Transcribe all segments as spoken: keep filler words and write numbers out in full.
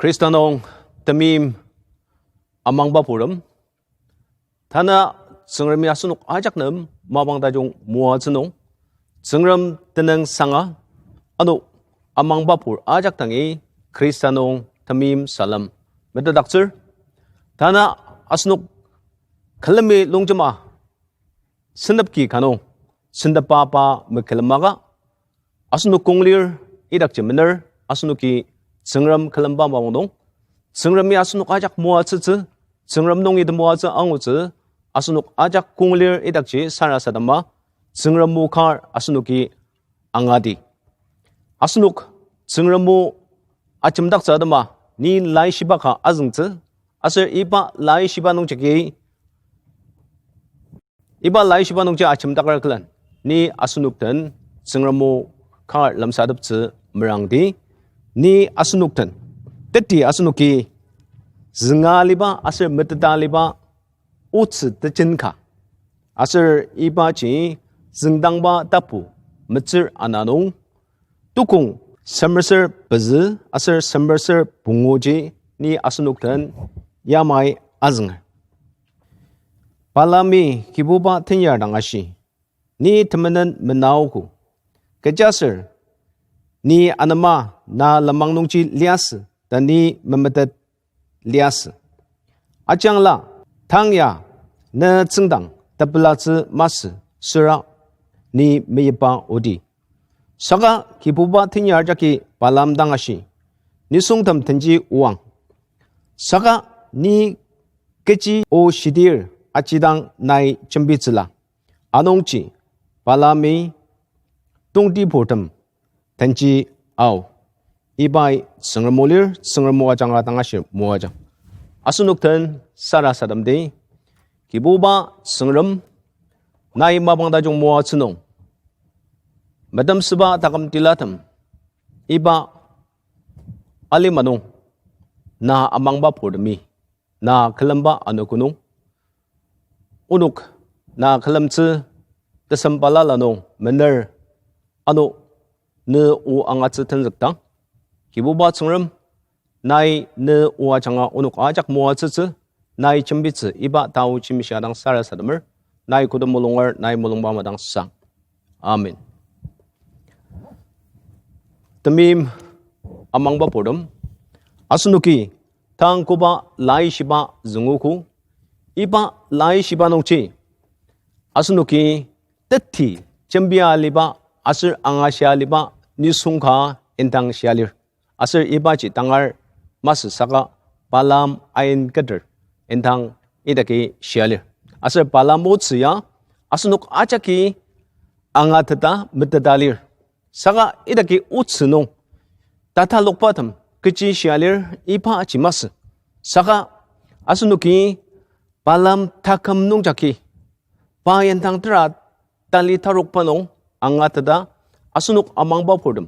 Khrista nung temeim amangba purtem. Tanü Tsüngremi asenok ajak nem mapang tajung moatsü nung, Tsüngrem tenüng sanga, ano amangba pur ajak dangi Khrista nung temeim salem metetdaktsür. Tanü asenok külemi longjema sentepki ka nung, sentepba pa mekülem maka, asenok kong lir idakji mener, asenoki Tsüngrem külemba mapang nung, Tsüngremi asenok ajak moatsütsü, Tsüngrem nungi temoatsü angutsü, asenok ajak kong lir idakji sarasadema, Tsüngrem o kar asenoki angati. Asenok Tsüngrem o ajemdaktsü atema, ni laishiba ka azüngtsü, aser iba laishiba nungjagi iba laishiba nungji ajemdaker külen, ni asenok den Tsüngrem o kar lemsateptsü merangdi, ni asenok den, teti asenoki zünga aliba aser meteta aliba otsü tejen ka, aser ibaji züngdangba tapu metsür ana nung, tukong semerser pezü aser semerser punguji ni asenok den yamai azünger. Balami Kibuba tenyar dang ashi, ni temenen menaogo. Kechiaser ni anema na lenmang nungji liasü ta ni memetet liasü. Ajangla, tang ya ne tsüngdang tepelatsü masü süra ni meyipa odi. Saka Kibuba tenyar jagi Balam dang ashi, nisungtem tenji oang. Saka ni kechi o shidir ajidang nai jembitsüla. Anungji Balami tongtibur tem tenji ao. Ibai Tsüngrem o lir, Tsüngrem o ajanga dang ashi moajang. Asenok den sarasademdi, Kibuba Tsüngrem, nai mapang tajung moatsü nung, metemsüba taküm tilatem, iba alima nung, na amangba purtemi, na külemba anogo nung, onok na külemtsü tesem balala nung mener, ano ne o angatsü tenzükdang, Kibuba Tsüngrem, nai ne o ajanga onok ajak moatsütsü, nai jembitsü iba taoji mishia dang sarasademer, nai kodem mulunger, nai mulungba madang sang. Amen. Temeim amangba purtem, asenoki tang koba laishiba züngogo, iba laishiba nungji asenoki teti jembia aliba aser angashia aliba nisung ka indang shia lir. Aser ibaji tangar masü saka Balaam ain keter indang idaki shia lir. Aser Balaam otsü ya asenok ajaki angateta meteta lir. Saka idaki otsü nung tatalokbatem kechi shia lir ibaji masü. Saka asenoki Balaam taküm nungjagi pa indang tera tali tarokba nung angateta asenok amangba purtem,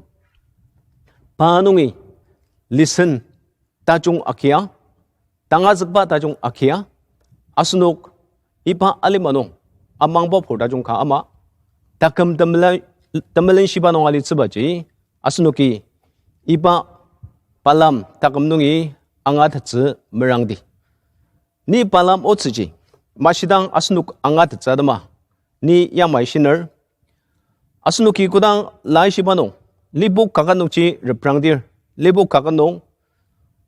pa nungi listen tajung agia, tangazükba tajung agia, asenok iba alima nung amangba pur tajung ka ama, taküm temela-, temelenshiba nung alitsübaji, asenoki iba Balaam taküm nungi angatettsü merangdi. Ni Balaam otsüji mashidang asenok angatettsü atema, ni yamai shiner, asenoki kodang laishiba nung, Lipok kaket nungji reprangdir, Lipok kaket nung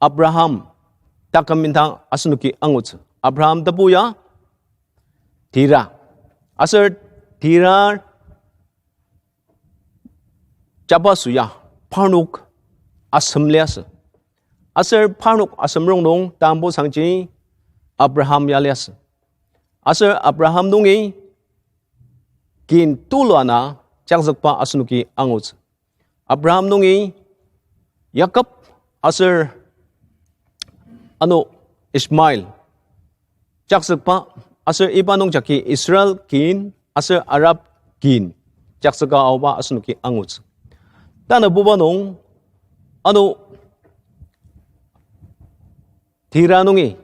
Abraham taküm indang asenoki angutsü. Abraham tebu ya Tera. Aser Tera jabaso ya parnok asem liasü. Aser parnok asem rongnung tambusangji Abraham ya liasü. Aser Abraham nungi kin tulu ana jakzükba asenoki angutsü. Abraham nungi Jakob aser ano Ishmael jakzükba aser iba nungjagi Israel kin aser Arab kin jakzüka aoba asenoki angutsü. Tanabuba nung ano Tera nungi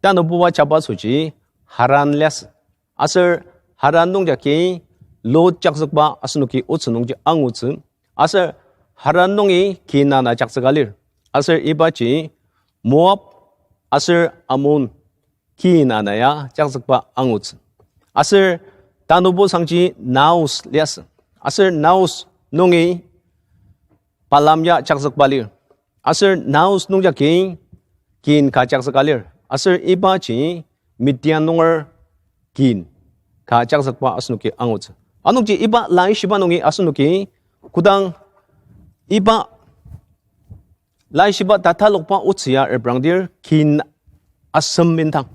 tanabuba jabasoji Haran liasü. Aser Haran nungjagi Lot jakzükba asenoki otsü nungji angutsü. Aser Haran nungi Kenan-a jakzüka lir. Aser ibaji Moab aser Ammon kin ana ya jakzükba angutsü. Aser tanübo sangji Naus liasü. Aser Naus nungi Balaam ya jakzükba lir. Aser Naus nungjagi kin ka jakzüka lir. Aser ibaji Midian nunger kin ka jakzükba asenoki angutsü. Anungji iba laishiba nungi asenoki kodang iba laishiba tatalokba otsü ya reprangdir kin asem indang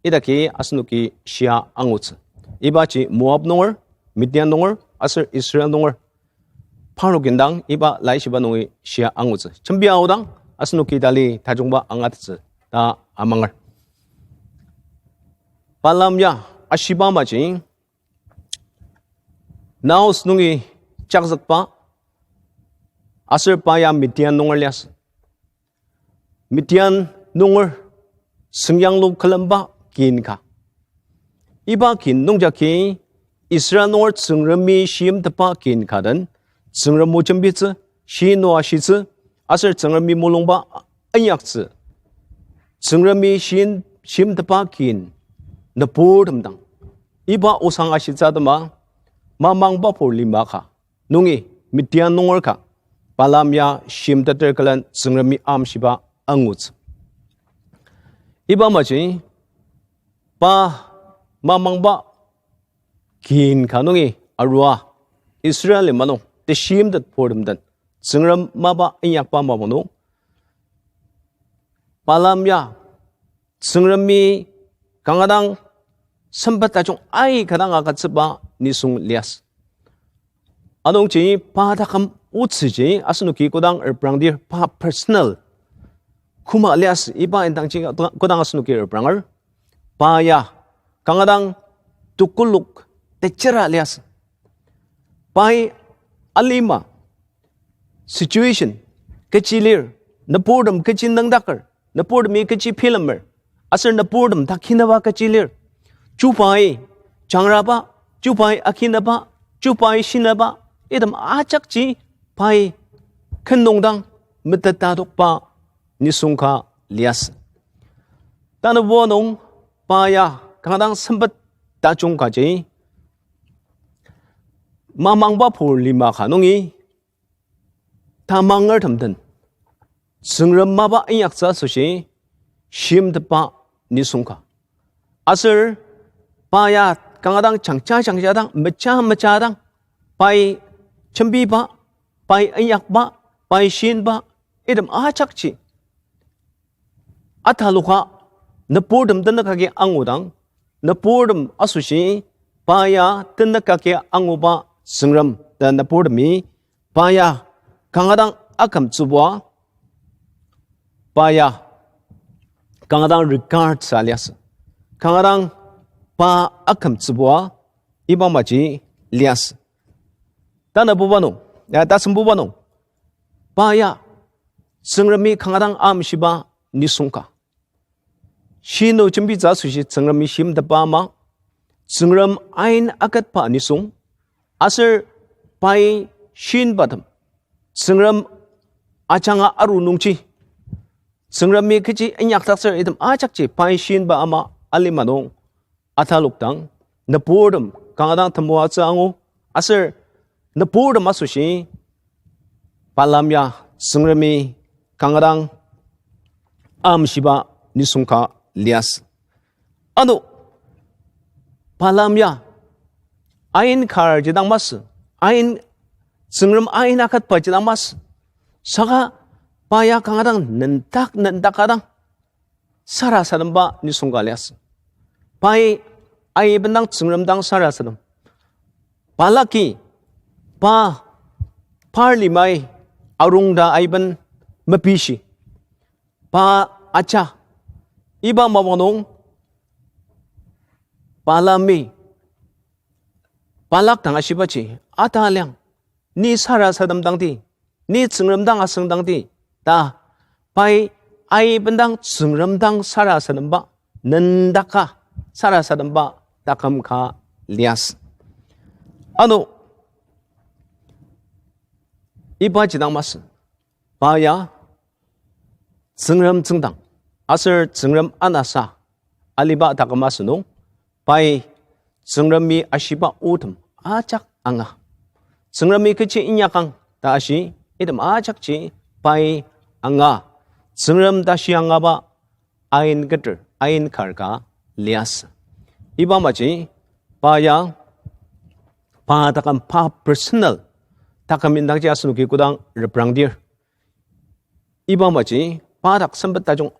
idaki asenoki shia angutsü. Ibaji Moab nunger, Midian nunger, aser Israel nunger parnok indang iba laishiba nungi shia angutsü. Jembi aodang asenoki tali tajungba angatettsü ta amanger. Balaam ya ashiba amaji Naus nungi jakzükba, aser pa ya Midian nunger liasü. Midian nunger süngyanglu külemba kin ka. Iba kin nungjagi Israel nunger Tsüngremi shimtetba kin ka den, Tsüngrem o jembitsü, shi nua shitsü, aser Tsüngremi mulungba inyaktsü. Tsüngremi shin-, shimtetba kin nüburtem dang. Iba osang ashitsü atema, mamangba pur lima ka nungi Midian nunger ka Balaam ya shimteter külen Tsüngremi amshiba angutsü. Iba amaji pa mamangba kin ka nungi arua Israel lima nung teshimtet purtem den Tsüngrem mapa inyakba mapang nung Balaam ya Tsüngremi kanga dang sempet tajung aika dang agütsüba nisung liasü. Anungji pa taküm otsüji asenoki kodang reprangdir pa personal küma liasü, iba indangji kodang asenoki repranger, pa ya kanga dang tekolak techera liasü. Pai alima situation kechi lir, nüburtem kechi nüngdaker, nüburtemi kechi bilemer, aser nüburtem takinaba kechi lir. Chubai jangraba, chubai akinaba, chubai shinaba, item ajakji pai ken nung dang metetdakba nisung ka liasü. Tanübo nung pa ya kanga dang sempet tajung kaji mamangba pur lima ka nungi tamangertem den Tsüngrem mapa inyaktsü asoshi shimtetba nisung ka. Aser pa ya kanga dang jangja jangja dang, meja meja dang, pai jembiba, pai inyakba, pai shinba, item ajakji ataloka nüburtem tenük agi angudang, nüburtem asoshi pa ya tenük agi anguba Tsüngrem ta nüburtemi pa ya kanga dang akümtsübua, pa ya kanga dang regard sa liasü. Kanga dang pa akümtsübua iba amaji liasü. Tanübuba nung, ya, tasembuba nung, pa ya Tsüngremi kanga dang amshiba nisung ka. Shinu jembitsü asoshi Tsüngremi shimtetba ama, Tsüngrem ain aketba nisung, aser pai shinbatem Tsüngrem ajanga aru nungji, Tsüngremi kechi inyakdaktsür item ajakji pai shinba ama alima nung atalokdang, nüburtem kanga dang temoatsü angu, aser nüburtem asoshi Balaam ya Tsüngremi kanga dang amshiba nisung ka liasü. Ano Balaam ya ain karji dang masü, ain, Tsüngrem ain aketbaji dang masü. Saka pa ya kanga dang nendak nendak ka dang sarasademba nisung ka liasü. Pai aiben dang Tsüngrem dang sarasadem. Balaki pa par limai arung ta aiben mepishi. Pa aja. Iba mapang nung Balaami Balak dang ashibaji, ataliang, ni sarasadem dangdi, ni Tsüngrem dang asüngdangdi ta, pai aibendang Tsüngrem dang sarasademba, nendaka sarasademba taküm ka liasü. Ano ibaji dang masü, pa ya Tsüngrem tsüngdang, Aser Tsüngrem anasa aliba taküm asünung, pai Tsüngremi ashiba otem ajak anga. Tsüngremi kechi inyakang ta ashi, item ajakji pai anga. Tsüngrem tashi angaba ain keter, ain kar ka liasü. Iba maji pa ya, pa taküm pa personal taküm indangji asenoki kodang reprangdir. Iba maji pa dak sempet tajung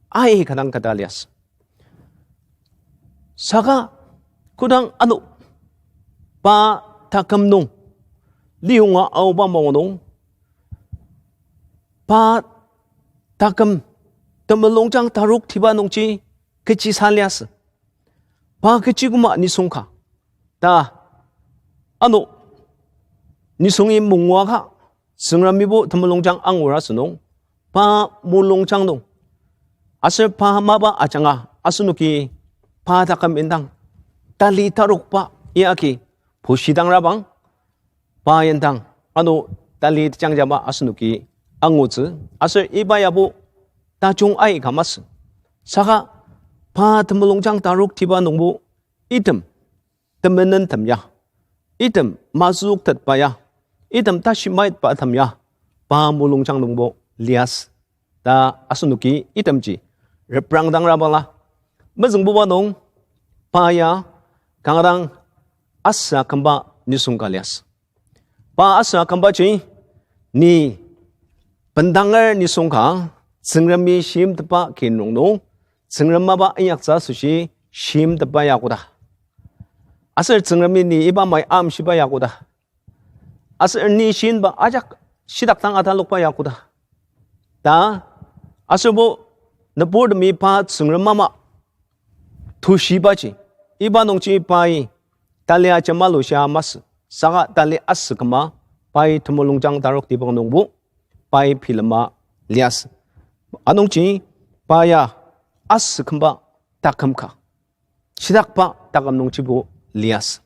aika dang kata liasü. Saka kodang ano pa taküm nung liyonga aoba mao nung, pa taküm temulungjang taruktiba nungji kechisa liasü. Pa kechi küma nisung ka ta ano nisungi mungua ka, Tsüngremibo temulungjang angur asünung, pa mulungjang nung, aser pa mapa ajanga asenoki pa taküm indang tali tarokba yagi pushidangrabang, pa indang ano tali tejangjaba asenoki angutsü, aser iba yabo tajung aika masü. Saka pa temulungjang taruktiba nungbo item temenentem ya, item mazüktetba ya, item tashimaitba tem ya, pa mulungjang nungbo liasü ta asenoki itemji reprangdangrabangla, mezüngbuba nung pa ya kanga dang asü akümba nisung ka liasü. Pa asü akümbaji, ni bendanger nisung ka, Tsüngremi shimtepba kinung nung, Tsüngrem mapa inyaktsü asoshi shimtepba ya koda, aser Tsüngremi ni iba mai amshiba ya koda, aser ni shinba ajak shitak dang atalokba ya koda ta, aserbo nüburtemi pa Tsüngrem ama tushibaji, iba nungji pai tali ajemalu shia masü, saka tali asü küma pai temulungjang taruktiba nungbo pai bilema liasü. Anungji pa ya asü kümba taküm ka, shitakba taküm nungjibo liasü.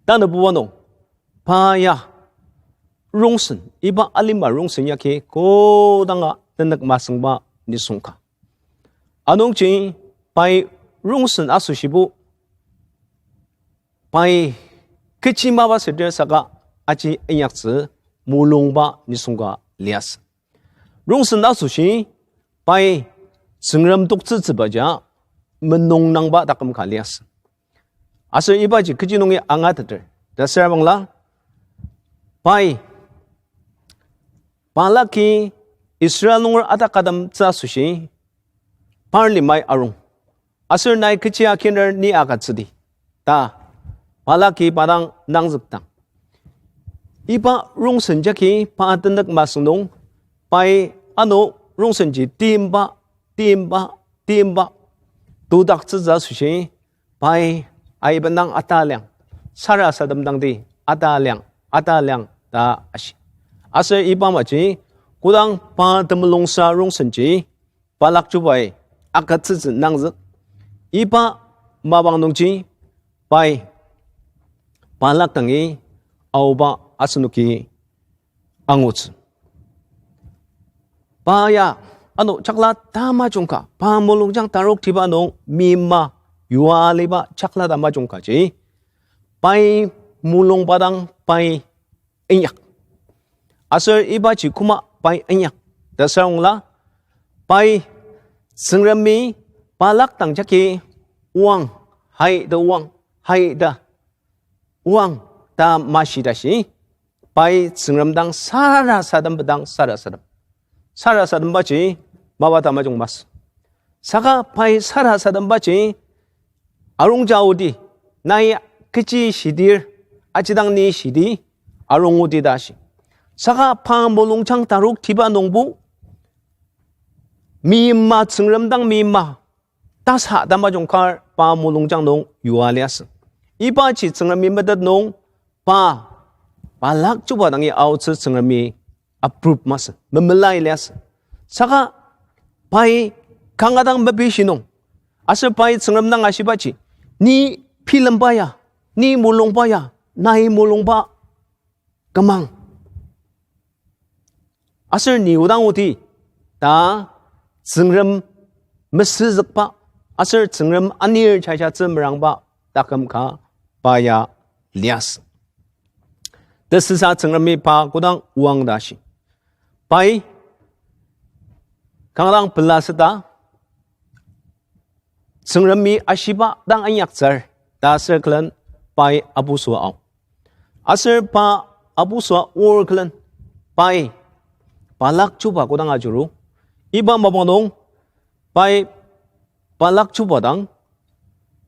Tanübuba nung, pa ya rongsen, iba alima rongsen yagi kodanga tenük masüngba nisung ka. Anungji pai rongsen asoshibo, pai kechi mapa südir saka aji inyaktsü mulungba nisung ka liasü. Rongsen asoshi pai Tsüngrem toktsütsübaja menungnangba taküm ka liasü. Aser ibaji kechi nungi angateter ta süra bangla, pai Balaki Israel nunger atakademtsü asoshi par limai arung, aser nai kechi akiner ni agütsüdi ta Balaki pa dang nangzükdang, iba rongsen jagi pa tenük masü nung, pai ano rongsenji timba, timba, timba tudaktsütsü asoshi, pai aiben dang ataliang, sarasadem dangdi ataliang, ataliang ta ashi. Aser iba maji kodang pa temulungsa rongsenji Balak chubai agütsütsü nangzük, iba mapang nungji pai Balak dangi aoba asenoki angutsü. Pa ya ano chakla tamajung ka, pa mulungjang taruktiba nung mima yua aliba chakla tamajung kaji, pai mulungba dang pai inyak. Aser ibaji koma pai inyak ta süra bangla, pai Tsüngremi Balak dang jagi oang, hai ta oang, hai ta oang ta mashi tashi, pai Tsüngrem dang sarasadem, bedang sarasadem. Sarasadembaji mapa tamajung masü. Saka pai sarasadembaji arungja odi, nai kechi shidir, ajidang ni shidi, arung odi ta ashi. Saka pa mulungjang taruktiba nungbo mima, Tsüngrem dang mima tasa tamajung kar pa mulungjang nung yua liasü. Ibaji Tsüngremi metet nung pa Balak chuba dangi aotsü Tsüngremi approve masü, memelai liasü. Saka pai kanga dang mepishi nung, aser pai Tsüngrem dang ashibaji, ni bilemba ya, ni mulungba ya, nai mulungba kümang. Aser ni odang odi ta Tsüngrem mesüzükba, aser Tsüngrem anir jajatsü merangba taküm ka pa ya liasü. Tesüsa Tsüngremi pa kodang oang ta shi. Pai kanga dang pelaseta, Tsüngremi ashiba dang inyaktsür ta aser külen pai abusua ao. Aser pa abusua aor külen pai Balak chuba kodang ajuru. Iba mapang nung pai Balak chuba dang,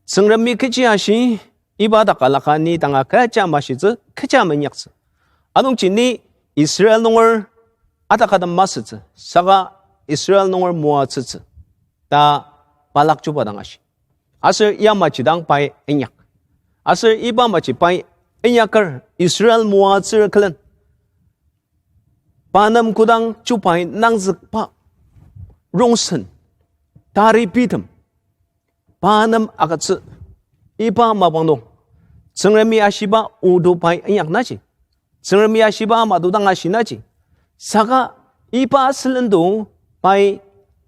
Tsüngremi kechi ashi, iba dak alaka ni danga kecha mashitsü, kecha meinyaktsü. Anungji ni Israel nunger atakatem masütsü, saka Israel nunger moatsütsü ta Balak chuba dang ashi. Aser yamaji dang pai inyak. Aser iba maji pai inyaker Israel moatsür külen pa nem kodang chubai nangzükba rongsen, tari bitem, pa nem agütsü. Iba mapang nung Tsüngremi ashiba odo pai inyak naji, Tsüngremi ashiba ama dodang ashi naji. Saka iba sülen do pai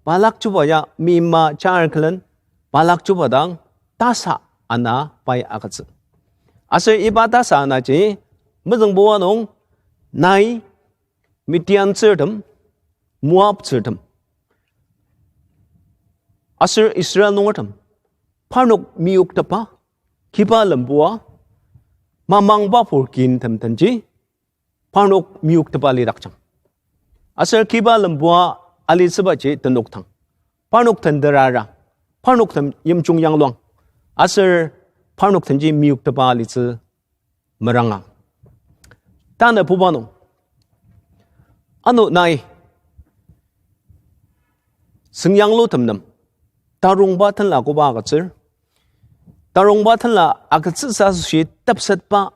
Balak chuba ya mima jar külen Balak chuba dang tasa ana pai agütsü. Aser iba tasa anaji mezüngbuba nung nai Midiantsürtem, Moabtsürtem, aser Israel nungertem parnok meyoktepa, kiba lembua, mamangba pur kintem denji parnok meyoktepa lidakjang. Aser kiba lembua alitsübaji tenokdang, parnok den terara, parnok den yimjung yangluang, aser parnok denji meyoktepa alitsü meranga. Tanü puba nung, ano nai süngyanglutem nem tarongba tenla koba agütsür, tarongba tenla agütsüsa asoshi tepsetba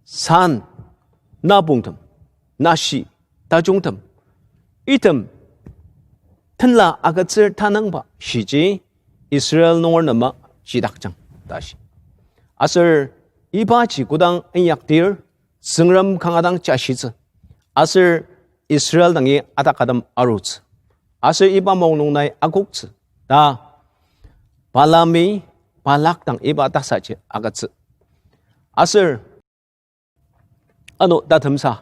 san, napongtem, nashi, tajungtem, item tenla agütsür tanangba shiji Israel nunger nema jidakjang ta shi. Aser ibaji kodang inyakdir Tsüngrem kanga dang jashitsü, aser Israel dangi atakatem arutsü, aser iba maong nung nai akoktsü ta Balami Balak dang iba tasaji agütsü. Aser ano tatemsa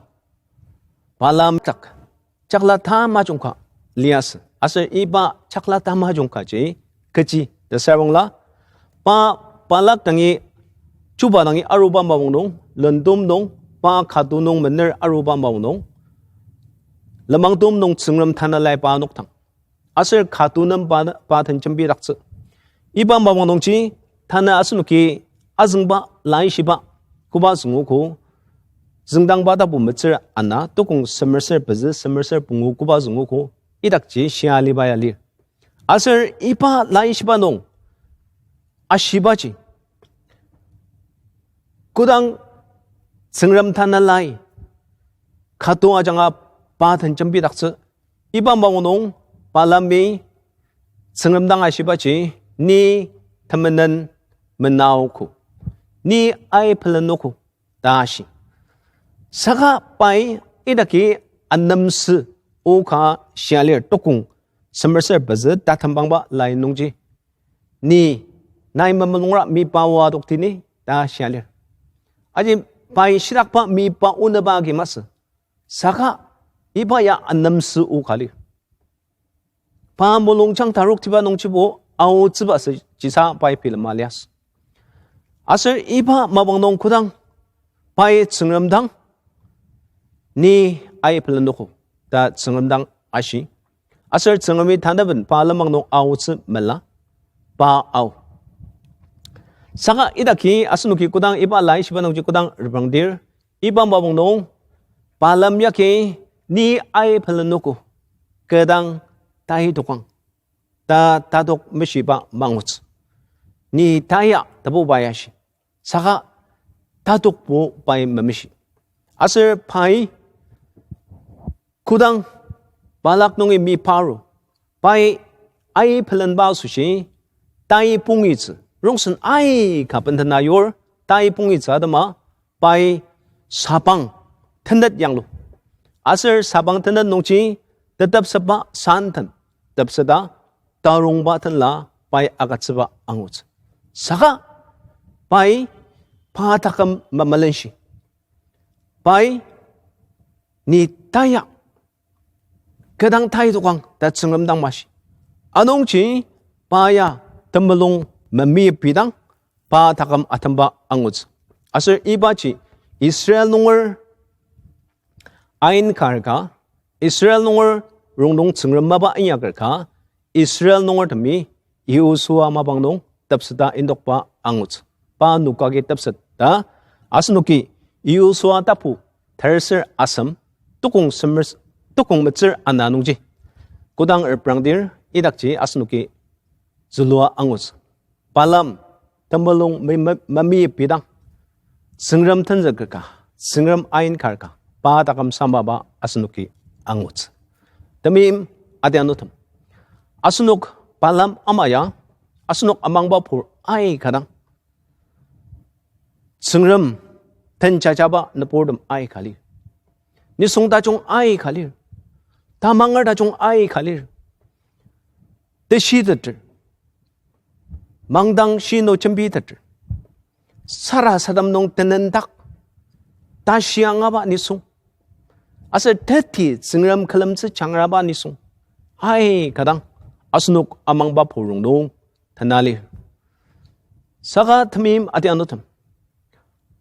Balam dak chakla tamajungka liasü. Aser iba chakla tamajungkaji kechi ta asür bangla, pa Balak dangi, chuba dangi aruba maong nung, lentom nung, pa katu nung mener aruba maong nung, lenmangtom nung Tsüngrem tanelai pa nokdang, aser katu nem pa, pa den jembidaktsü. Iba mapang nungji, tanü asenoki azüngba laishiba koba züngogo, züngdangba tapu metsür ana, tokong semerser pezü, semerser pungu koba züngogo, idakji shia aliba ya lir. Aser iba laishiba nung ashibaji kodang Tsüngrem tanelai katu ajanga pa den jembidaktsü, iba maong nung Balami Tsüngrem dang ashibaji, ni temenen menaogo, ni ai pelenogo ta ashi. Saka pai idaki anemsü o ka shia lir, tokong semerser pezü tatembangba lai nungji, ni nai memelungra meyipa oa adokti ni ta shia lir. Aji pai shitakba meyipa onüba agi masü. Saka iba ya anemsü o ka lir. Pa mulungjang taroktiba nungjibo aotsüba asüjisa pai bilema liasü. Aser iba mapang nung kodang pai Tsüngrem dang, ni ai pelenogo ta Tsüngrem dang ashi. Aser Tsüngremi tanaben pa lenmang nung aotsü mela, pa ao. Saka idaki asenoki kodang iba laishiba nungji kodang reprangdir, iba mapang nung Balam yagi, ni ai pelenogo, kü dang tai tokang ta tatok meshiba mangutsü. Ni taya tebu pai ashi. Saka tatokbo pai memeshi. Aser pai kodang Balak nungi meyipa aru, pai ai pelenba asoshi, tai pongitsü, rongsen aika bendena yur, tai pongitsü atema, pai sabang tenet yanglu. Aser sabang tenet nungji tetepsepba san tem, tepseta, tarongba tenla pai agütsüba angutsü. Saka pai pa taküm mamalenshi. Pai ni taya, kü dang tai tokang ta Tsüngrem dang mashi. Anungji pa ya temulung memeyipidang pa taküm atemba angutsü. Aser ibaji Israel nunger ain kar ka, Israel nunger rongnung Tsüngrem mapa inyaker ka, Israel nungertemi Yosua mapang nung tepseta indokba angutsü. Pa nokagi tepset ta, asenoki Yosua tapu terser asem, tukong semer, tukong metsür ana nungji kodang reprangdir idakji asenoki zülua angutsü. Balaam temulung me-, me-, memeyipidang Tsüngrem tenzüker ka, Tsüngrem ain kar ka, pa taküm samaba asenoki angutsü. Temeim adianutem, asenok Balaam ama ya, asenok amangba pur aika dang Tsüngrem tenjajaba nüburtem aika lir. Nisung tajung aika lir. Tamanger tajung aika lir. Teshiteter, mangdang shino jembiteter, sarasadem nung tenendak tashi angaba nisung, aser teti Tsüngrem külemtsü jangraba nisung aika dang asenok amangba purong nung tena lir. Saka temeim adianutem,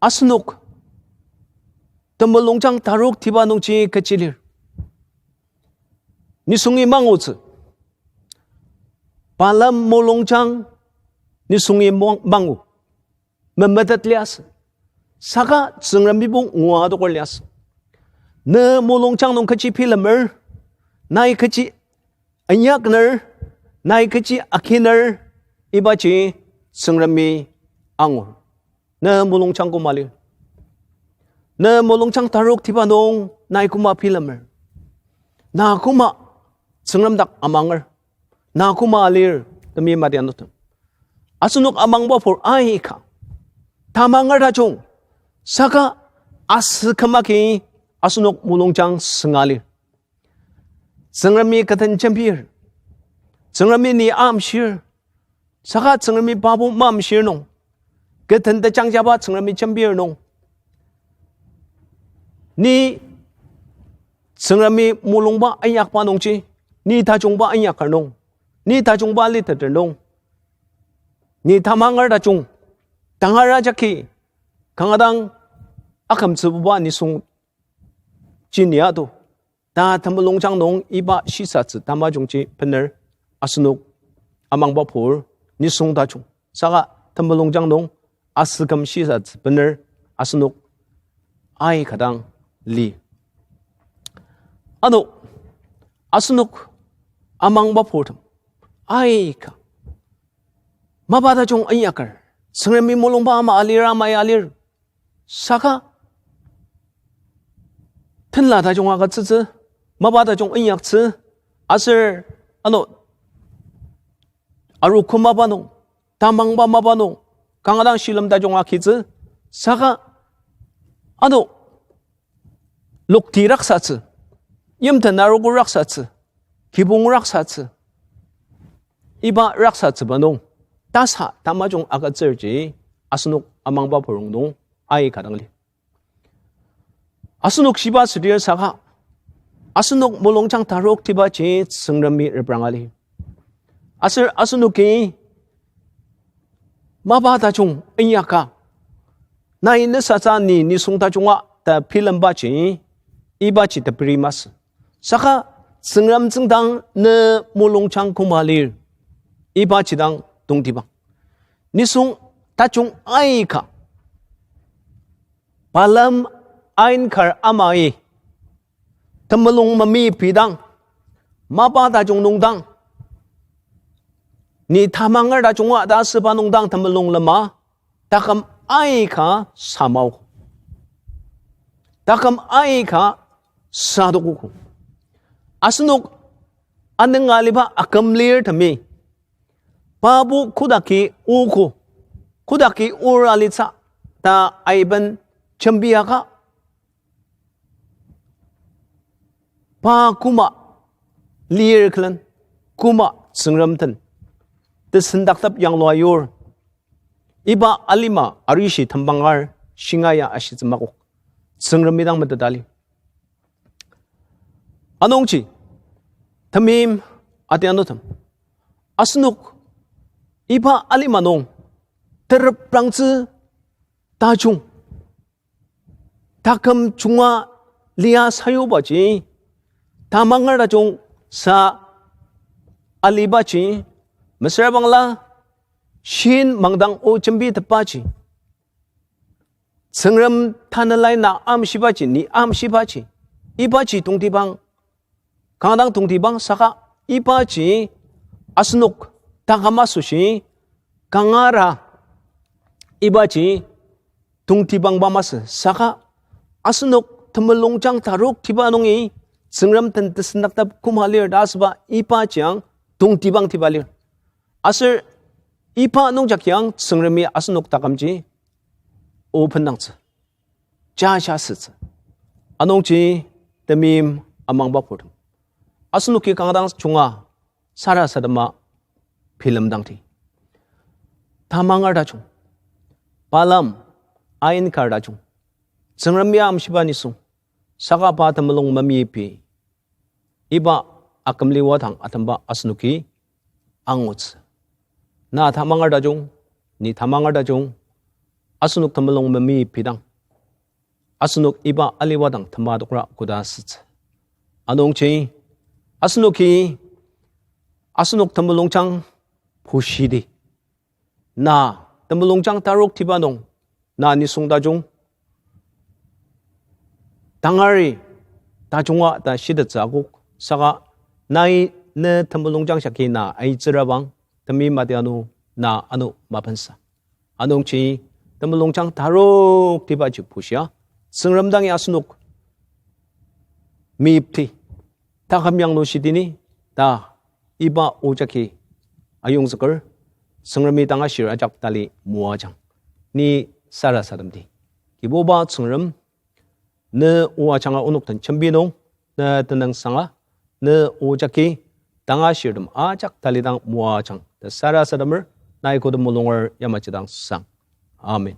asenok temulungjang taroktiba nungji kechi lir? Nisungi mangutsü. Balaam mulungjang nisungi mung-, mangu. Memetet liasü. Saka Tsüngremi bo ngua adoker liasü. Ne mulungjang nung kechi bilemer, nai kechi inyakner, nai kechi akiner, ibaji Tsüngremi angur. Ne mulungjang koma lir? Ne mulungjang taroktiba nung nai koma bilemer? Na koma Tsüngrem dak amanger? Na koma lir? Temeim adianutem, asenok amangba pur aika tamanger tajung, saka asüküm agi asenok mulungjang sünga lir. Tsüngremi kü den jembir, Tsüngremi ni amshir, saka Tsüngremi pabo mamshir nung, kü den tejangjaba Tsüngremi jembir nung, ni Tsüngremi mulungba inyakba nungji, ni tajungba inyaker nung, ni tajungba liteter nung, ni tamanger tajung, tangar ajaki kanga dang akümtsübuba nisung ji ni ado, ta temulungjang nung iba shisatsü tamajungji bener asenok amangba pur nisung tajung. Saka temulungjang nung asüküm shisatsü bener asenok aika dang li. Ano asenok amangba purtem aika mapa tajung inyaker, Tsüngremi mulungba ama alir ama ya alir, saka tenla tajung agütsütsü, mapa tajung inyaktsü, aser ano arogo mapa nung, tamangba mapa nung, kanga dang shilem tajung agitsü, saka ano lokti raksatsü, yimten arogo raksatsü, kibong raksatsü, iba raksatsüba nung tasa tamajung agütsürji asenok amangba purong nung aika dang li. Asenok shiba südir saka, asenok mulungjang taroktibaji Tsüngremi repranga li. Aser asenoki mapa tajung inyaka, nai nesatsü ni nisung tajunga ta bilembaji, ibaji teperi masü. Saka Tsüngrem tsüngdang ne mulungjang koma lir, ibaji dang tongtibang. Nisung tajung aika Balaam ainkar amai temulung memipidang, mapa tajung nungdang, ni tamanger tajunga ta asüba nungdang temulung lema, taküm aika samao, taküm aika sadokogo. Asenok anünga aliba akümlirtemi, pabo kodaki ogo, kodaki or alitsü ta aiben jembiaka, pa koma lir külen, koma Tsüngrem den tesendaktep yanglua yur. Iba alima arishi tembangar shinga ya ashitsü makok. Tsüngremi dang metetali. Anungji, temeim adianutem, asenok iba alima nung tereprangtsü tajung, taküm junga lia sayubaji, tamanger tajung sa alibaji, mesüra bangla shin mangdang o jembitepaji, Tsüngrem tanelai na amshibaji, ni amshibaji, ibaji tongtibang, kanga dang tongtibang saka ibaji asenok taküm asoshi kangara ibaji tongtibangba masü saka asenok temulungjang taroktiba nungi Tsüngrem den tesendaktep koma lir ta asüba ibaji ang tongtibangtiba lir. Aser iba nungjakyang Tsüngremi asenok takümji o bendangtsü, jaja asütsü. Anungji temeim amangba purtem, asenoki kanga dang junga sarasadema bilemdangdi. Tamanger tajung, Balaam, Ain kar tajung, Tsüngrem ya amshiba nisung, saka pa temulung memepi, iba akümli wadang atemba asenoki angutsü. Na tamanger tajung, ni tamanger tajung, asenok temulung memepidang, asenok iba aliwadang tematokra koda asütsü. Anungji asenoki asenok temulungjang pushidi, na temulungjang taroktiba nung na nisung tajung tangari tajunga ta shitettsü akok saka nai ne temulungjang shaki na aitsürabang, temeim adianu, na ano mapensa. Anungji temulungjang taroktibaji pushia, Tsüngrem dangi asenok mepti, taküm yanglushidini ta iba o jagi ayongzüker, Tsüngremi tangashir ajak tali moajang. Ni sarasademdi. Kibuba Tsüngrem, ne o ajanga onok den jembi nung, ne tenüngsanga, ne o jagi tangashirtem ajak talidang moajang ta sarasademer, nai koda mulunger yamaji dang sang. Amen.